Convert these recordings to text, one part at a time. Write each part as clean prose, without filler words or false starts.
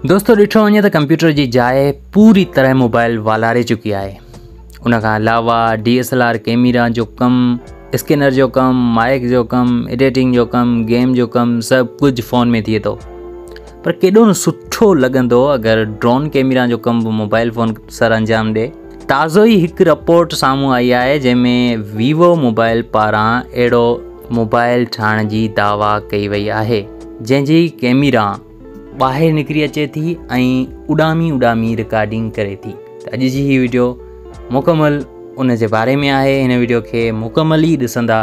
دوستو ڏٺو وڃي ته ڪمپيوٽر جي جاء پوري طرح موبائل والاري چڪي آهي. ان کان علاوه D S L R camera جو ڪم، اسڪينر جو ڪم، مائڪ جو ڪم، ايڊيٽنگ جو ڪم، گيم جو ڪم سڀ ڪجهه فون ۾ ٿئي ٿو. پر ڪيڏو نه سٺو لڳندو اگر ڊرون ڪيميرا جو ڪم به موبائل فون سر انجام ڏي. تازو ئي هڪ رپورٽ سامهون آئي آهي جنهن ۾ ويوو موبائل پاران اهڙو موبائل ٺاهڻ جي دعويٰ ڪئي وئي آهي جنهن جي ڪيميرا ٻاهر نڪري اچي ٿي ۽ اڏامي اڏامي رڪارڊنگ ڪري ٿي. ته اڄ جي هي وڊيو مڪمل ان جي باري ۾ آهي. هن وڊيو کي مڪمل ئي ڏسندا.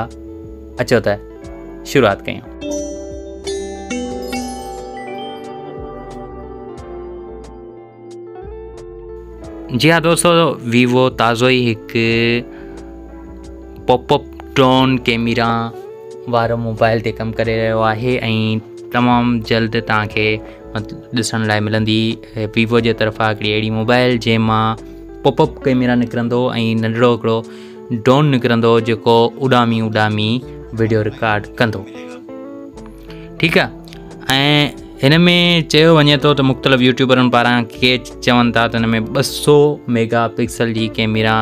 اچو ته شروعات ڪيون. جي ها دوستو، ويوو تازو ئي هڪ پاپ اپ ڊرون ڪيميرا وارو موبائل تي ڪم ڪري رهيو آهي ۽ تمام جلد توهان کي ڏسڻ لاء ملندي ويوو جي طرفان هڪڙي اهڙي موبائل جنهن مان پاپ اپ ڪيميرا نڪرندو ۽ ننڍڙو هڪڙو ڊرون نڪرندو جيڪو اڏامي اڏامي وڊيو رڪارڊ ڪندو. ٺيڪ آ. ۽ هن ۾ چيو وڃي ٿو ته مختلف يوٽيوبرن پاران ڪي چون ٿا ته هن ۾ 200 ميگا پڪسل جي ڪيميرا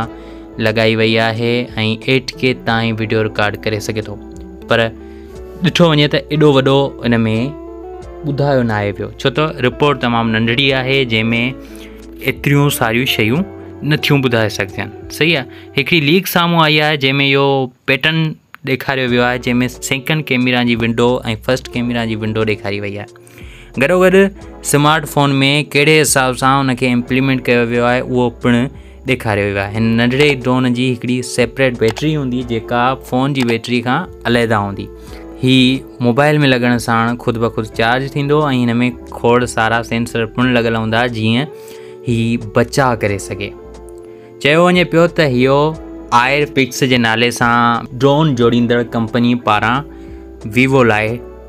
لڳائي وئي آهي ۽ ايٽ ڪي تائين وڊيو رڪارڊ ڪري سگهي ٿو، پر ڏٺو وڃي ته ايڏو وڏو ان ۾ ٻڌايو نه آهي پيو، ڇو ته رپورٽ تمام ننڍڙي آهي جنهن ۾ ايتريون ساريون شيون نٿيون ٻڌائي سگهجن. صحيح آهي. هڪڙي ليڪ سامهون آئي آهي جنهن ۾ اهو پيٽرن ڏيکاريو ويو آهي جنهن ۾ سيڪنڊ ڪيميرا جي ونڊو ۽ فرسٽ ڪيميرا جي ونڊو ڏيکاري وئي آهي. گڏوگڏ سمارٽ فون ۾ ڪهڙي حساب سان ان کي امپليمينٽ ڪيو ويو آهي اهو پڻ ڏيکاريو ويو آهي. هن ننڍڙي ڊرون جي هڪڙي سيپريٽ بيٽري هوندي جيڪا فون جي بيٽري کان علحده هوندي. هي موبائل ۾ لڳڻ ساڻ خود بخود چارج ٿيندو ۽ هن ۾ کوڙ سارا سينسر پڻ لڳل هوندا جيئن هي بچاء ڪري سگهي. چيو وڃي پيو ته اهو آئر پڪس جي نالي سان ڊرون جوڙيندڙ ڪمپني پاران ويوو لاء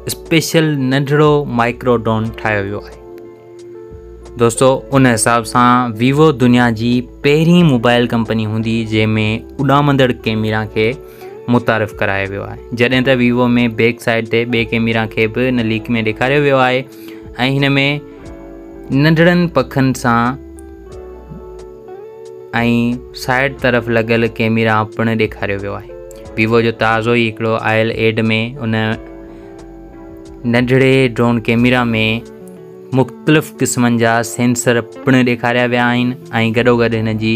اسپيشل ننڍڙو مائڪرو ڊرون ٺاهيو ويو آهي. دوستو ان حساب سان ويوو دنيا جي پهرين موبائل ڪمپني هوندي جنهن ۾ اڏامندڙ ڪيميرا کي متعارف ڪرايو ويو آهي، جڏهن ته ويوو ۾ بيڪ سائيڊ تي ٻي ڪيميرا کي به ان ليڪ ۾ ڏيکاريو ويو آهي ۽ هن ۾ ننڍڙن پکن سان ۽ سائيڊ طرف لڳل ڪيميرا پڻ ڏيکاريو ويو آهي. ويوو جو تازو ئي هڪڙو آيل ايڊ ۾ ان ننڍڙي ڊرون ڪيميرا ۾ مختلف قسمن جا سينسر پڻ ڏيکاريا ويا آهن ۽ گڏوگڏ هن جي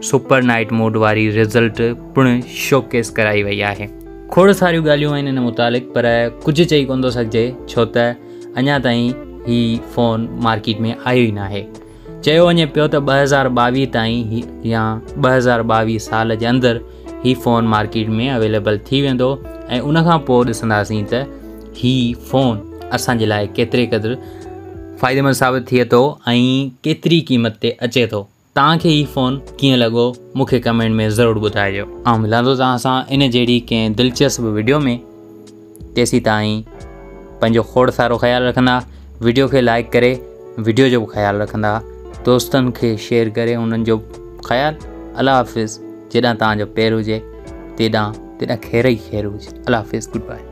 سپر نائٽ موڊ واري رزلٽ پڻ شوڪيس ڪرائي وئي آهي. کوڙ ساريون ڳالهيون آهن ان متعلق پر ڪجهه چئي ڪونه ٿو سگهجي ڇو ته اڃا تائين هي فون مارڪيٽ ۾ آيو ئي ناهي. چيو وڃي پيو ته 2022 تائين يا 2022 سال جي اندر هي فون مارڪيٽ ۾ اويليبل ٿي ويندو ۽ ان کان پوء ڏسنداسين ته هي فون اسان جي لاء ڪيتري قدر فائديمند ثابت ٿئي ٿو ۽ ڪيتري قيمت تي اچي ٿو. توهان کي هي فون ڪيئن لڳو مون کي ڪمينٽ ۾ ضرور ٻڌائجو. آئون ملان ٿو توهان سان ان جهڙي ڪنهن دلچسپ وڊيو ۾. تيسين تائين پنهنجو کوڙ سارو خيال رکندا، وڊيو کي لائڪ ڪري وڊيو جو به خيال رکندا، دوستن کي شيئر ڪري انهن جو خيال. الله حافظ. جيڏانهن توهان جو پير هجي تيڏانهن تيڏانهن خير ئي خير هجي. الله حافظ. Good bye.